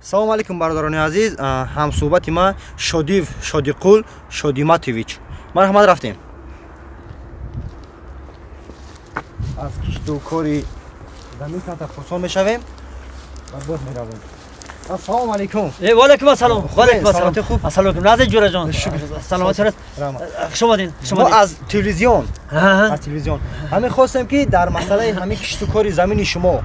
Салом алейкум, бародарони азиз. Ҳамсӯҳбати ман Шодиев Шодиқул Шодиматович. Марҳамат, рафтем. Аз кишту кори замин камтар пурсон мешавем ва боз меравем. Ассалому алейкум. Ва алейкум ассалом. Ва алейкум ассалом. Хуб. Ассалому алейкум. Назир ҷӯраҷон. Саломат аст. Хуш омадед. Мо аз телевизион. Аз телевизион. Ҳамин хостем ки дар масъалаи ҳамин кишту кори замини шумо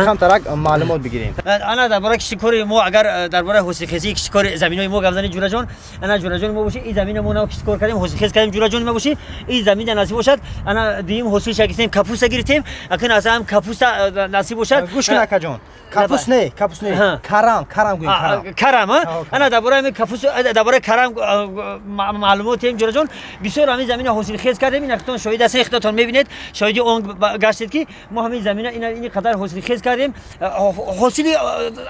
камтарак маълумот бигирем. Ана дар бораи кишту кори мо, агар дар бораи ҳосилхезии кишту кори заминои мо гап занед, ҷӯраҷон, ана ҷӯраҷони мо боши, ин замина мо нав кишту кор кардем, ҳосилхез кардем, ҷӯраҷони мо боши, ин замин насиб бошад, ана дуюм ҳосилша гирифтем, капуста гирифтем, акун аз ҳам капуста насиб бошад. Гӯш кун, акаҷон. Капуст не, капуст не. Карам, карам гӯем, карам. Карам, ана дар бораи капуст, дар бораи карам маълумот дем, ҷӯраҷон. Бисёр ҳамин замина ҳосилхез кардем, ин худатон шоҳид ҳастед, худатон мебинед, шоҳиди он гаштед ки мо ҳамин замина ин қадар ҳосилхез кардем. Ҳосили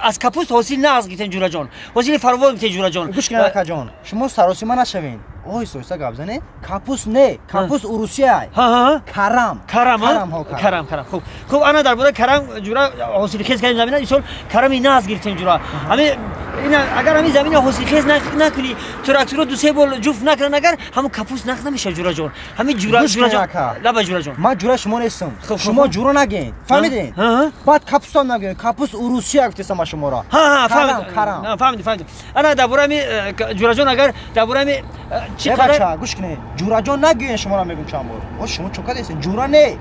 аз капуст ҳосил нағз гирифтем, ҷӯраҷон. Ҳосили фаровон гирифтем, ҷӯраҷон. Гӯш кунед, акаҷон, шумо саросима нашавед. Оҳиста оҳиста гап занед. Капуст не, капуст урусия. Карам. Карам, карам, карам. Хуб, хуб, ана дар бораи карам, ҷура, ҳосилхез кардем замина, исол карами нағз гирифтем, ҷура. Ҳамин агар ҳамин замина ҳосилхез накунӣ, тракторо ду се бор ҷуфт накунанд, агар ҳамун капуст нағз намешавад, ҷураҷон. Ҳамин ҷура, ҷураҷон, лаба, ҷураҷон. Ман ҷура шумо нестам. Шумо ҷура нагӯед. Фаҳмидед? Баъд капустам нагӯед. Капуст урусия гуфтесам ман шуморо. Карам, карам. Фаҳмидем, фаҳмидем. Ана дар бораи ҷураҷон, агар дар бораи ҳамин чӣ қадар, гӯш кунед, ҷураҷон нагӯед, шуморо мегӯм чанд бор. О, шумо чӯ кардесед? Ҷура не.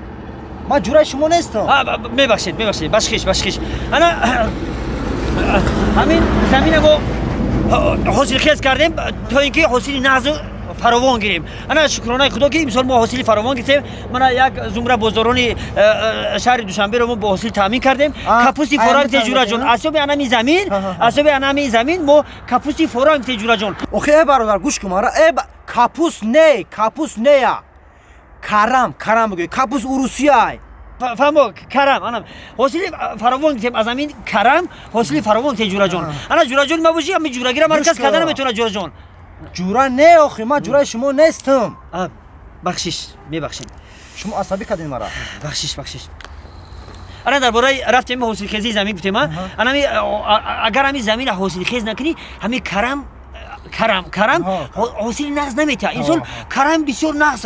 Ман ҷураи шумо нестам. Мебахшед, мебахшед, бахшиш, бахшиш. Ана ҳамин замина мо ҳосилхез кардем, то ин ки ҳосили нағзу фаровон гирем. Ана шукронаи худо ки имсол мо ҳосили фаровон гирифтем. Мана як зумра бозорони шаҳри Душанберо мо бо ҳосил таъмин кардем. Капусти форам гирифтем, ҷураҷон. Асоби анами замин, асоби анами замин мо капусти форам гирифтем, ҷураҷон. Охи, э бародар, гӯш кун мара. Э, капуст не, капуст нея. Карам, карам бигӯй. Капуст урусияй. Фаҳмо, карам. Ана ҳосили фаровон гирифтем аз ҳамин карам, ҳосили фаровон гирифтем, ҷураҷон. Ана ҷураҷон ма боши, ҳамин ҷурагира марказ карда наметавонад, ҷураҷон. Ҷура не, охи, ман ҷураи шумо нестам. Бахшиш, мебахшед. Шумо асабӣ кардед мара. Бахшиш, бахшиш. Ана дар бораи рафтем ҳосилхезии замин гуфтем. Ана агар ҳамин замина ҳосилхез накунӣ, ҳамин карам, карам, карам ҳосили нағз наметиҳад. Инсон карам бисёр нағз,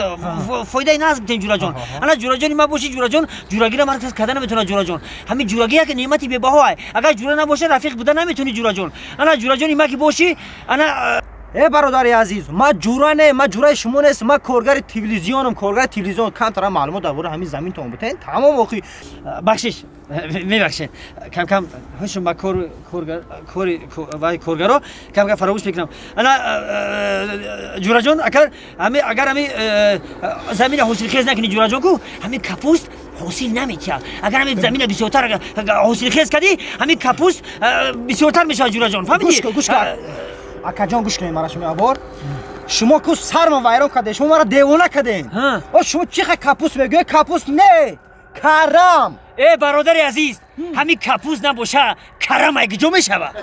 фоидаи нағз гуфтем, ҷураҷон. Ана ҷураҷони ма боши, ҷураҷон, ҷурагира марказ карда наметавонад, ҷураҷон. Ҳамин ҷурагӣ як неъмати бебаҳо. Агар ҷура набоша, рафиқ буда наметавонӣ, ҷураҷон. Ана ҷураҷони ма ки бошӣ, ана Э, бародари азиз, ман ҷура не, ман ҷураи шумо нест, ман коргари телевизионам, коргари телевизион. Камтара маълумот дар бораи ҳамин заминтон бутен, тамом, охи. Бахшиш, мебахшед, камкам ҳушум ба кори коргаро камкам фаромӯш мекунам. Ана ҷураҷон, агар ҳами замина ҳосилхез накунӣ, ҷураҷон, ку ҳамин капуст ҳосил наметиҳад. Агар ҳамин замина бисёртар ҳосилхез кардӣ, ҳамин капуст бисёртар мешавад, ҷураҷон, фаҳмидӣ? Гӯш кун, акаҷон, гӯш кунед мара. Шумо бор шумо ку сарма вайрон кардед, шумо мара девона кардед. О, шумо чӣ хел капуст мегӯед? Капуст не, карам. Э, бародари азиз, ҳамин капуст набоша, карам ай куҷо мешавад?